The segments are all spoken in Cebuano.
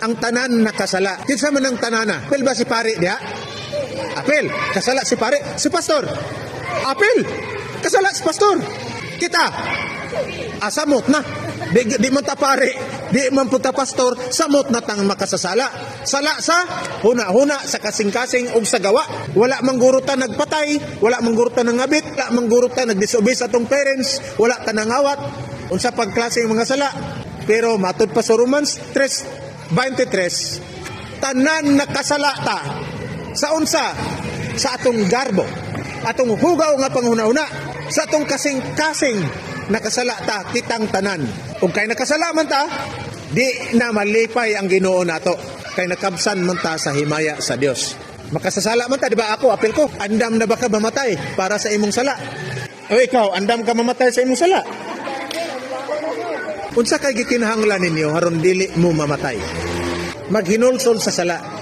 Ang tanan nakasala. Kinsa man ang tanana? Apil ba si pare diha? Apil. Kasala si pare. Si pastor. Apil. Kasala si pastor. Kita. Asamot na. Di man ta pare, di man punta pastor, samot na tang makasasala. Sala sa huna-huna, sa kasing-kasing ug sa gawa. Wala man guro ta nagpatay, wala man guro ta nangabit, wala man guro ta nagdisobey sa atong parents, wala ta nangawat. Unsa pagklase ng mga sala. Pero matud pa sa Romans 3:23, tanan nakasala ta sa unsa? Sa atong garbo, atong hugaw nga panghuna-huna, sa atong kasing-kasing nakasala ta kitang tanan. Kung kay nakasala man ta, di na malipay ang Ginoo nato kay nakabsan man ta sa himaya sa Dios. Makasasala man ta, di ba ako, apil ko, andam na ba ka mamatay para sa imong sala? O ikaw, andam ka mamatay sa imong sala? Unsa kay gikinahanglan ninyo aron dili mo mamatay? Maghinulsol sa sala.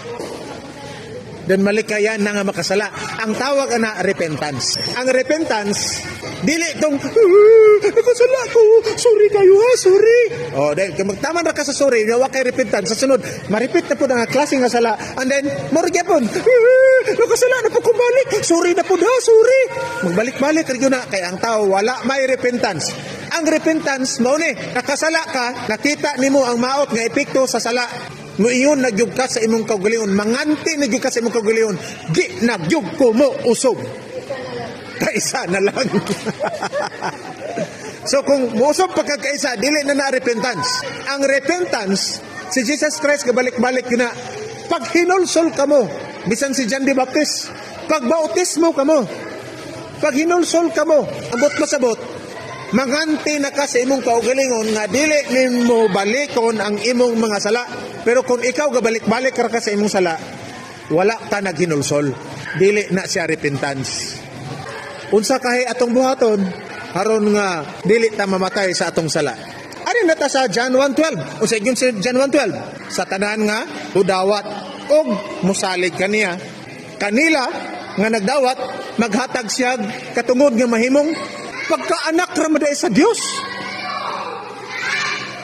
Dan malikayan na nga makasala. Ang tawag ana repentance. Ang repentance dili tong "Ah, nakasala ko, sorry kayo ha, sorry." Oh, dahil kung magtaman ra ka sa sorry, wa kay repentance sa sunod, ma-repeat na po ang klase nga sala and then more gyapon. "Ah, nakasala na po ko, balik. Sorry na po ha, sorry." Magbalik-balik ra gyud na kay ang tao wala may repentance. Ang repentance mao ni nakasala ka, nakita nimo ang maot nga epekto sa sala. Muingon na gyud ka sa imong kaugalingon, manganti na gyud ka sa imong kaugalingon, di na gyud ko mo usob. Kaisa na lang. So kung muusog pa ka kaisa, dili na na repentance. Ang repentance, si Jesus Christ gabalik-balik yun na, pag hinulsol ka mo, bisan si John the Baptist, pag bautismo ka mo, pag hinulsol ka mo, abot masabot, manganti na ka sa imong kaugalingon nga dili nimo balikon ang imong mga sala. Pero kung ikaw gabalik-balik ra ka sa imong sala, wala ka naghinulsol. Dili na siya repentance. Unsa kahi atong buhaton aron nga dili ta mamatay sa atong sala? Ari na ta sa John 1:12. Unsa ingon sa John 1:12? Sa tanan nga udawat og musalig kaniya, kanila nga nagdawat, maghatag siya katungod nga mahimong pagkaanak ra man sa Dios.